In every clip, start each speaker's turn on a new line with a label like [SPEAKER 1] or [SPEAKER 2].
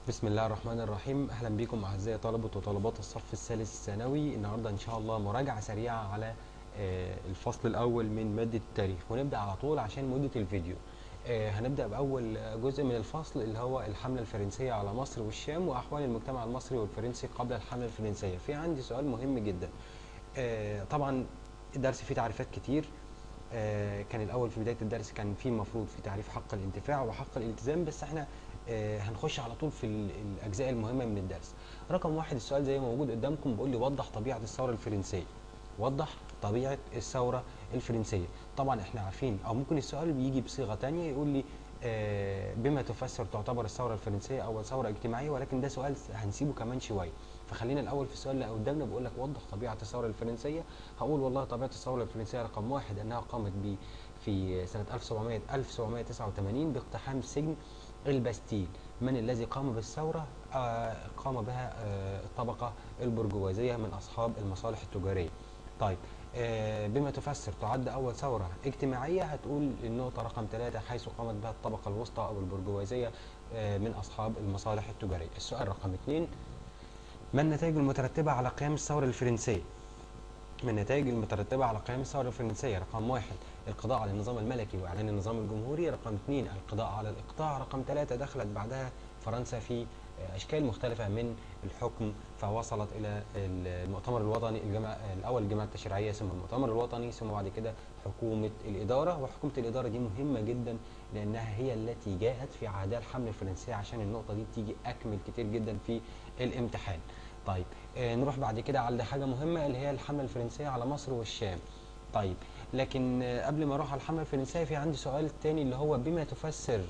[SPEAKER 1] بسم الله الرحمن الرحيم. اهلا بكم اعزائي طلبه وطالبات الصف الثالث الثانوي. النهارده ان شاء الله مراجعه سريعة على الفصل الاول من مادة التاريخ، ونبدا على طول عشان مده الفيديو. هنبدا باول جزء من الفصل اللي هو الحملة الفرنسية على مصر والشام واحوال المجتمع المصري والفرنسي قبل الحملة الفرنسية. في عندي سؤال مهم جدا. طبعا الدرس فيه تعريفات كتير. كان الاول في بداية الدرس كان في المفروض في تعريف حق الانتفاع وحق الالتزام، بس احنا هنخش على طول في الاجزاء المهمة من الدرس. رقم واحد، السؤال زي ما موجود قدامكم بيقول لي وضح طبيعة الثورة الفرنسية. وضح طبيعة الثورة الفرنسية. طبعا احنا عارفين، او ممكن السؤال بيجي بصيغة ثانية يقول لي بما تفسر تعتبر الثورة الفرنسية اول ثورة اجتماعية، ولكن ده سؤال هنسيبه كمان شوية. فخلينا الاول في السؤال اللي قدامنا بيقول لك وضح طبيعة الثورة الفرنسية. هقول والله طبيعة الثورة الفرنسية رقم واحد انها قامت في سنة 1789 باقتحام سجن الباستيل. من الذي قام بالثورة؟ قام بها الطبقة البرجوازيه من اصحاب المصالح التجارية. طيب بما تفسر تعد اول ثورة اجتماعية، هتقول النقطة رقم 3 حيث قامت بها الطبقة الوسطى او البرجوازيه من اصحاب المصالح التجارية. السؤال رقم 2، ما النتائج المترتبة على قيام الثورة الفرنسية؟ من النتائج المترتبة على قيام الثورة الفرنسية رقم 1 القضاء على النظام الملكي وإعلان النظام الجمهوري، رقم 2 القضاء على الإقطاع، رقم 3 دخلت بعدها فرنسا في أشكال مختلفة من الحكم فوصلت إلى المؤتمر الوطني، الأول الجماعة التشريعية ثم المؤتمر الوطني ثم بعد كده حكومة الإدارة. وحكومة الإدارة دي مهمة جدا لأنها هي التي جاءت في عهدها الحملة الفرنسية، عشان النقطة دي بتيجي أكمل كتير جدا في الامتحان. طيب نروح بعد كده على حاجة مهمة اللي هي الحملة الفرنسية على مصر والشام. طيب لكن قبل ما اروح على الحملة الفرنسية في عندي سؤال تاني اللي هو بما تفسر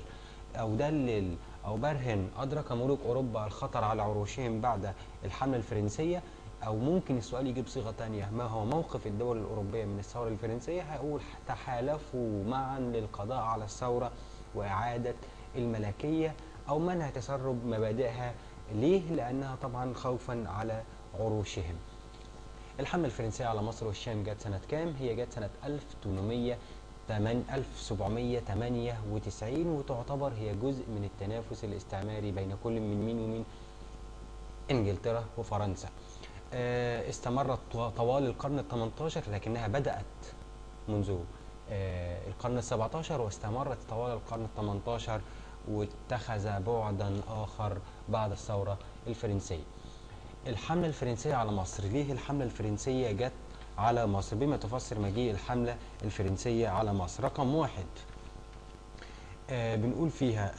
[SPEAKER 1] او دلل او برهن ادرك ملوك اوروبا الخطر على عروشهم بعد الحملة الفرنسية. او ممكن السؤال يجيب صيغة تانية، ما هو موقف الدول الأوروبية من الثورة الفرنسية؟ هقول تحالفوا معا للقضاء على الثورة وإعادة الملكية او منع تسرب مبادئها. ليه؟ لأنها طبعا خوفا على عروشهم. الحملة الفرنسية على مصر والشام جت سنة كام؟ هي جت سنة 1798، وتعتبر هي جزء من التنافس الاستعماري بين كل من مين ومين؟ إنجلترا وفرنسا. استمرت طوال القرن ال18، لكنها بدأت منذ القرن ال17 واستمرت طوال القرن ال18 واتخذ بعدا آخر بعد الثورة الفرنسية. الحملة الفرنسية على مصر، ليه الحملة الفرنسية جت على مصر؟ بما تفسر مجيء الحملة الفرنسية على مصر؟ رقم واحد بنقول فيها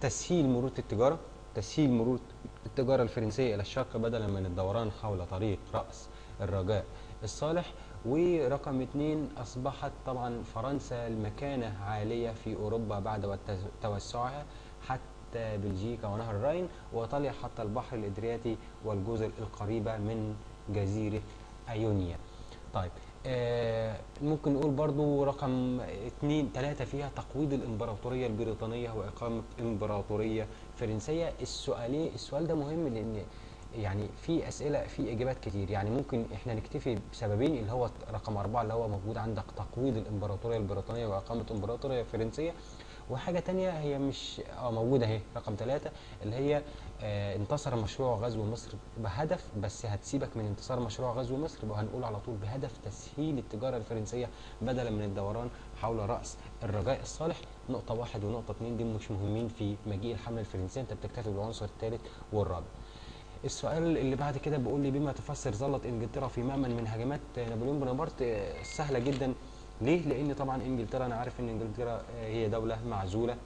[SPEAKER 1] تسهيل مرور التجارة، تسهيل مرور التجارة الفرنسية إلى الشرق بدلا من الدوران حول طريق رأس الرجاء الصالح. ورقم 2 أصبحت طبعا فرنسا المكانة عالية في أوروبا بعد توسعها حتى بلجيكا ونهر الراين وإيطاليا حتى البحر الإدرياتي والجزر القريبة من جزيرة أيونيا. طيب ممكن نقول برضو رقم 2 3 فيها تقويض الإمبراطورية البريطانية وإقامة إمبراطورية فرنسية. السؤال ده مهم لأن يعني في أسئلة في إجابات كتير، يعني ممكن إحنا نكتفي بسببين اللي هو رقم 4 اللي هو موجود عندك تقويض الإمبراطورية البريطانية وإقامة إمبراطورية فرنسية، وحاجة تانية هي مش موجودة اهي رقم 3 اللي هي انتصر مشروع غزو مصر بهدف، بس هتسيبك من انتصار مشروع غزو مصر وهنقول على طول بهدف تسهيل التجارة الفرنسية بدلا من الدوران حول رأس الرجاء الصالح. نقطة 1 ونقطة 2 دي مش مهمين في مجيء الحملة الفرنسية، انت بتكتفي بالعنصر الثالث والرابع. السؤال اللي بعد كده بيقول لي بما تفسر ظلت انجلترا في مأمن من هجمات نابليون بونابرت؟ سهلة جدا. ليه؟ لأن طبعا إنجلترا، أنا عارف إن إنجلترا هي دولة معزولة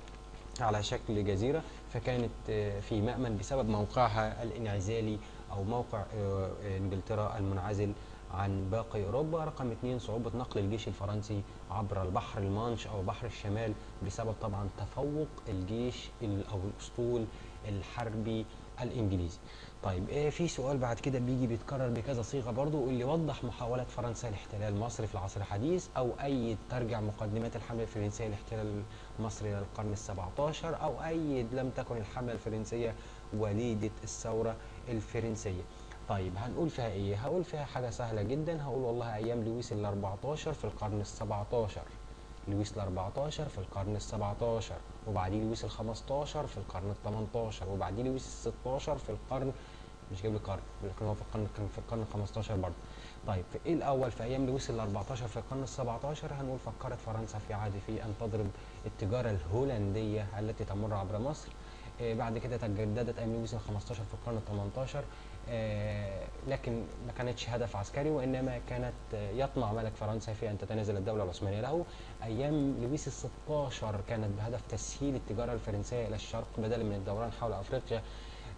[SPEAKER 1] على شكل جزيرة، فكانت في مأمن بسبب موقعها الانعزالي أو موقع إنجلترا المنعزل عن باقي أوروبا. رقم 2 صعوبة نقل الجيش الفرنسي عبر البحر المانش أو بحر الشمال بسبب طبعا تفوق الجيش أو الأسطول الحربي الإنجليزي. طيب في سؤال بعد كده بيجي بيتكرر بكذا صيغة برضو اللي وضح محاولات فرنسا لاحتلال مصر في العصر الحديث، او ايد ترجع مقدمات الحملة الفرنسية لاحتلال مصر الى القرن ال17، او ايد لم تكن الحملة الفرنسية وليده الثورة الفرنسية. طيب هنقول فيها ايه؟ هقول فيها حاجة سهلة جدا، هقول والله ايام لويس ال14 في القرن ال17 لويس ال14 في القرن ال17، وبعديه لويس ال15 في القرن ال18، وبعديه لويس ال16 في القرن، مش جايب لي قرن، لكن هو في القرن، كان في القرن ال15 برضه. طيب في ايه الاول؟ في ايام لويس ال14 في القرن ال17 هنقول فكرت فرنسا في عهد في ان تضرب التجارة الهولندية التي تمر عبر مصر. بعد كده تجددت ايام لويس ال15 في القرن ال18، لكن ما كانتش هدف عسكري، وانما كانت يطمع ملك فرنسا في ان تتنازل الدولة العثمانية له. ايام لويس ال16 كانت بهدف تسهيل التجارة الفرنسية الى الشرق بدلا من الدوران حول افريقيا.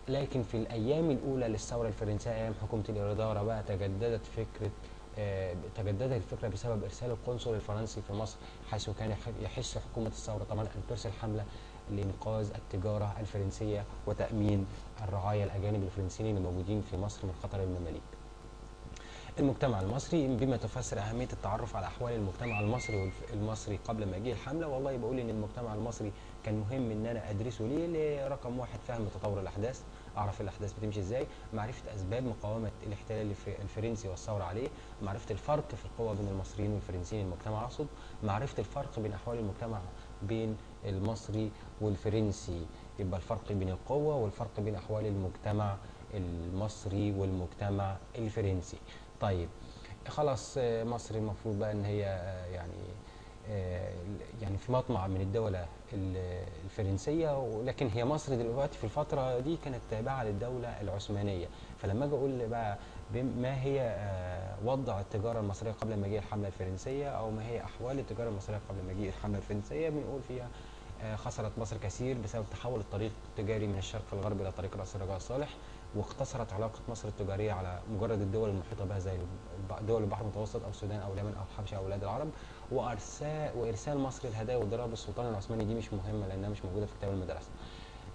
[SPEAKER 1] لكن في الايام الاولى للثورة الفرنسية ايام حكومة الادارة بقى تجددت الفكرة بسبب ارسال القنصل الفرنسي في مصر، حيث كان يحث حكومة الثورة طبعا ان ترسل حمله لانقاذ التجارة الفرنسية وتامين الرعايا الاجانب الفرنسيين الموجودين في مصر من خطر المماليك. المجتمع المصري بما تفسر اهمية التعرف على احوال المجتمع المصري قبل مجيء الحملة. والله بقول ان المجتمع المصري كان مهم ان انا ادرسه ليه؟ لرقم واحد فهم تطور الاحداث، اعرف الاحداث بتمشي ازاي، معرفة اسباب مقاومة الاحتلال الفرنسي والثورة عليه، معرفة الفرق في القوة بين المصريين والفرنسيين المجتمع اقصد، معرفة الفرق بين احوال المجتمع بين المصري والفرنسي، يبقى الفرق بين القوة والفرق بين احوال المجتمع المصري والمجتمع الفرنسي. طيب خلاص مصر المفروض بقى ان هي يعني في مطمع من الدولة الفرنسية، ولكن هي مصر دلوقتي في الفترة دي كانت تابعة للدولة العثمانية. فلما اجي اقول بقى ما هي وضع التجارة المصرية قبل مجيء الحملة الفرنسية، او ما هي احوال التجارة المصرية قبل مجيء الحملة الفرنسية، بنقول فيها خسرت مصر كثير بسبب تحول الطريق التجاري من الشرق الغربي الى طريق رأس الرجاء الصالح، واقتصرت علاقة مصر التجارية على مجرد الدول المحيطة بها زي دول البحر المتوسط أو السودان أو اليمن أو الحبشة أو بلاد العرب، وإرسال مصر الهدايا والضرائب للسلطان العثماني. دي مش مهمة لأنها مش موجودة في كتاب المدرسة.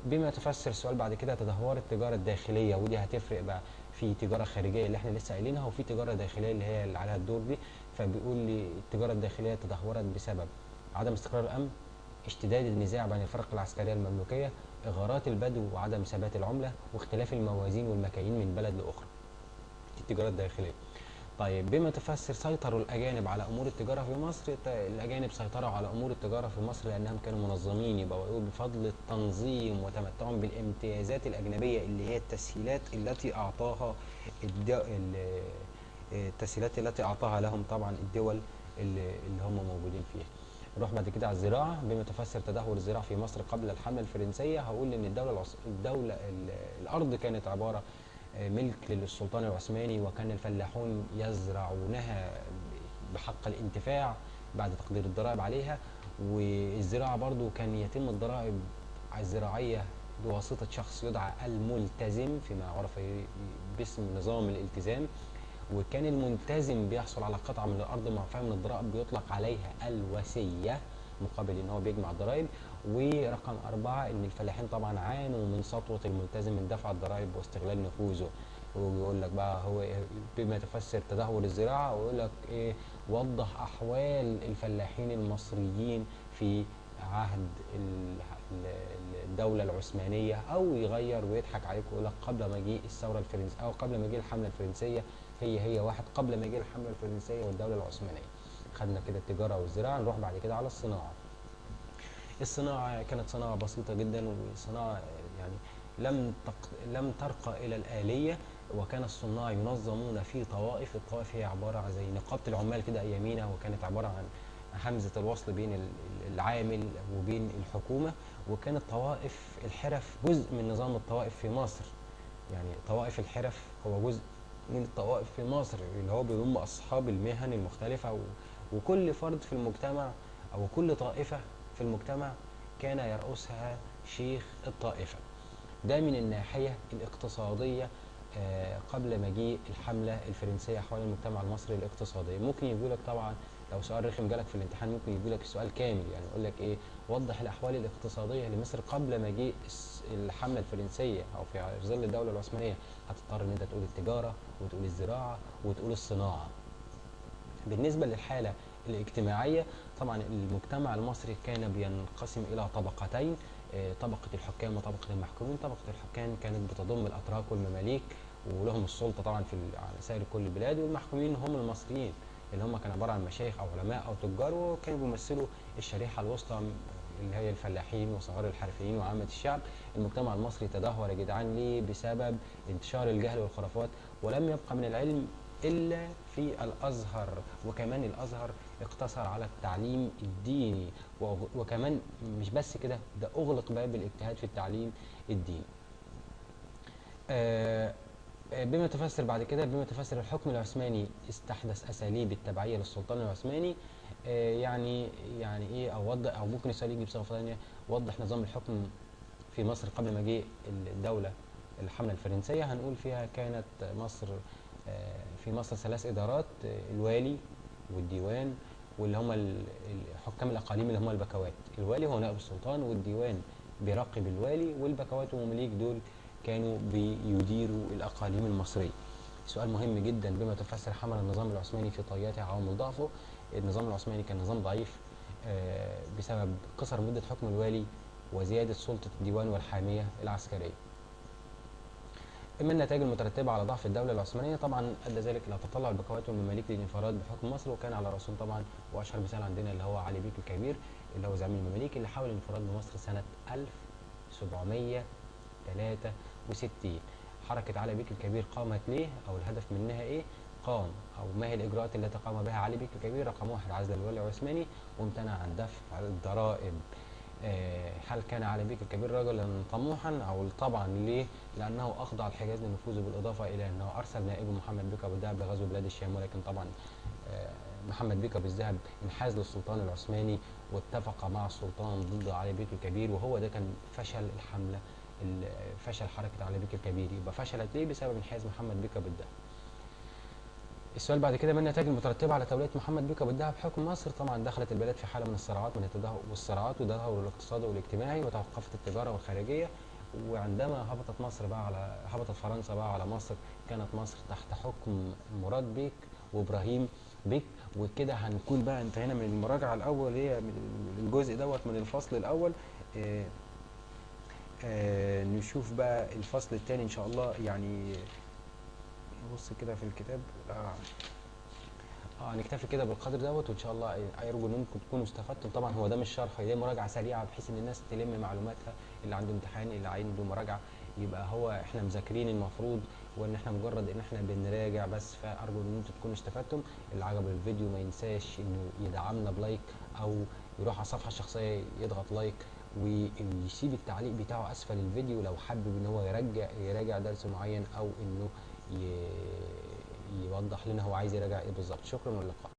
[SPEAKER 1] بما تفسر السؤال بعد كده تدهور التجارة الداخلية، ودي هتفرق بقى في تجارة خارجية اللي احنا لسه قايلينها، وفي تجارة داخلية اللي هي اللي عليها الدور دي. فبيقول لي التجارة الداخلية تدهورت بسبب عدم استقرار الأمن، اشتداد النزاع بين الفرق العسكرية المملوكية، إغارات البدو وعدم ثبات العملة، واختلاف الموازين والمكايين من بلد لأخرى. دي التجارة الداخلية. طيب بما تفسر سيطروا الأجانب على أمور التجارة في مصر. الأجانب سيطروا على أمور التجارة في مصر لأنهم كانوا منظمين، يبقى بفضل التنظيم وتمتعهم بالامتيازات الأجنبية اللي هي التسهيلات التي أعطاها التسهيلات التي أعطاها لهم طبعا الدول اللي هم موجودين فيها. نروح بعد كده على الزراعة. بما تفسر تدهور الزراعة في مصر قبل الحملة الفرنسية، هقول إن الدولة الأرض كانت عبارة ملك للسلطان العثماني، وكان الفلاحون يزرعونها بحق الانتفاع بعد تقدير الضرائب عليها. والزراعة برضو كان يتم الضرائب الزراعية بواسطة شخص يدعى الملتزم فيما عرف باسم نظام الالتزام، وكان الملتزم بيحصل على قطعة من الأرض معفاة من الضرائب بيطلق عليها الوسية مقابل إن هو بيجمع الضرائب. ورقم 4 إن الفلاحين طبعا عانوا من سطوة الملتزم من دفع الضرائب واستغلال نفوذه. ويقول لك بقى هو بما تفسر تدهور الزراعة، ويقول لك إيه وضح أحوال الفلاحين المصريين في عهد الدولة العثمانية، أو يغير ويضحك عليك ويقول لك قبل مجيء الثورة الفرنسية أو قبل مجيء الحملة الفرنسية، هي واحد قبل مجيء الحملة الفرنسية والدولة العثمانية. خدنا كده التجارة والزراعة، نروح بعد كده على الصناعة. الصناعة كانت صناعة بسيطة جدا، وصناعة يعني لم ترقى إلى الآلية، وكان الصناع ينظمون في طوائف. الطوائف هي عبارة عن زي نقابة العمال كده أيامينا، وكانت عبارة عن همزة الوصل بين العامل وبين الحكومة. وكانت طوائف الحرف جزء من نظام الطوائف في مصر، يعني طوائف الحرف هو جزء من الطوائف في مصر اللي هو بيضم أصحاب المهن المختلفة، وكل فرد في المجتمع أو كل طائفة في المجتمع كان يرأسها شيخ الطائفة. ده من الناحية الاقتصادية قبل مجيء الحملة الفرنسية حول المجتمع المصري الاقتصادي. ممكن يجيلك طبعا لو سؤال رخم جالك في الامتحان ممكن يجيلك السؤال كامل، يعني يقول لك ايه وضح الاحوال الاقتصادية لمصر قبل مجيء الحملة الفرنسية او في ظل الدولة العثمانية. هتضطر ان انت تقول التجارة وتقول الزراعة وتقول الصناعة. بالنسبة للحالة الاجتماعية طبعا المجتمع المصري كان بينقسم الى طبقتين، طبقه الحكام وطبقه المحكومين. طبقه الحكام كانت بتضم الاتراك والمماليك ولهم السلطة طبعا في على سائر كل البلاد، والمحكومين هم المصريين. اللي هم كانوا عبارة عن مشايخ او علماء او تجار، وكانوا بيمثلوا الشريحة الوسطى اللي هي الفلاحين وصغار الحرفيين وعامة الشعب. المجتمع المصري تدهور يا جدعان ليه؟ بسبب انتشار الجهل والخرافات، ولم يبقى من العلم إلا في الأزهر، وكمان الأزهر اقتصر على التعليم الديني، وكمان مش بس كده، ده أغلق باب الاجتهاد في التعليم الديني. بما تفسر بعد كده، بما تفسر الحكم العثماني استحدث أساليب التبعية للسلطان العثماني. يعني ايه، او وضح، او ممكن السؤال يجي بصيغة ثانية، وضح نظام الحكم في مصر قبل مجيء الدولة الحملة الفرنسية. هنقول فيها كانت مصر، في مصر 3 ادارات، الوالي والديوان واللي هم حكام الاقاليم اللي هم البكوات. الوالي هو نائب السلطان، والديوان بيراقب الوالي، والبكوات والمماليك دول كانوا بيديروا الاقاليم المصرية. سؤال مهم جدا، بما تفسر حمل النظام العثماني في طياته عوامل ضعفه. النظام العثماني كان نظام ضعيف بسبب قصر مدة حكم الوالي وزيادة سلطة الديوان والحامية العسكرية. اما النتائج المترتبة على ضعف الدولة العثمانية، طبعا أدى ذلك إلى تطلع البكوات والمماليك للانفراد بحكم مصر، وكان على رأسهم طبعا وأشهر مثال عندنا اللي هو علي بيك الكبير اللي هو زعيم المماليك اللي حاول الانفراد بمصر سنة 1763. حركة علي بيك الكبير قامت ليه؟ أو الهدف منها إيه؟ قام أو ما هي الإجراءات التي قام بها علي بيك الكبير؟ رقم 1 عزل الولي العثماني وامتنع عن دفع الضرائب. هل كان علي بيك الكبير رجلا طموحا؟ أو طبعا ليه؟ لأنه أخضع الحجاز لنفوذه، بالإضافة إلى أنه أرسل نائبه محمد بك أبو الذهب لغزو بلاد الشام، ولكن طبعا محمد بك أبو الذهب انحاز للسلطان العثماني واتفق مع السلطان ضد علي بيك الكبير، وهو ده كان فشل الحملة، فشل حركة علي بيك الكبير. يبقى فشلت ليه؟ بسبب انحياز محمد بك أبو الذهب. السؤال بعد كده، ما النتائج المترتبة على تولية محمد بك أبو الذهب حكم مصر؟ طبعا دخلت البلاد في حالة من الصراعات، من التدهور والصراعات والتدهور الاقتصادي والاجتماعي، وتوقفت التجارة والخارجية. وعندما هبطت مصر بقى على هبطت فرنسا بقى على مصر، كانت مصر تحت حكم مراد بيك وابراهيم بيك. وكده هنكون بقى انتهينا من المراجعة الأول، هي من الجزء دوت من الفصل الأول. نشوف بقى الفصل الثاني إن شاء الله. يعني نبص كده في الكتاب، نكتفي كده بالقدر دوت، وان شاء الله ارجو انكم تكونوا استفدتم. طبعا هو ده مش شرح، دي مراجعه سريعة بحيث ان الناس تلم معلوماتها، اللي عنده امتحان، اللي عنده مراجعه، يبقى هو احنا مذاكرين المفروض، وان احنا مجرد ان احنا بنراجع بس. فارجو ان انتم تكونوا استفدتم. اللي عجبه الفيديو ما ينساش انه يدعمنا ب like، او يروح على الصفحة الشخصية يضغط like ويسيب التعليق بتاعه اسفل الفيديو لو حابب ان هو يراجع درس معين، او انه يوضح لنا هو عايز يراجع ايه بالظبط. شكرا واللقاء.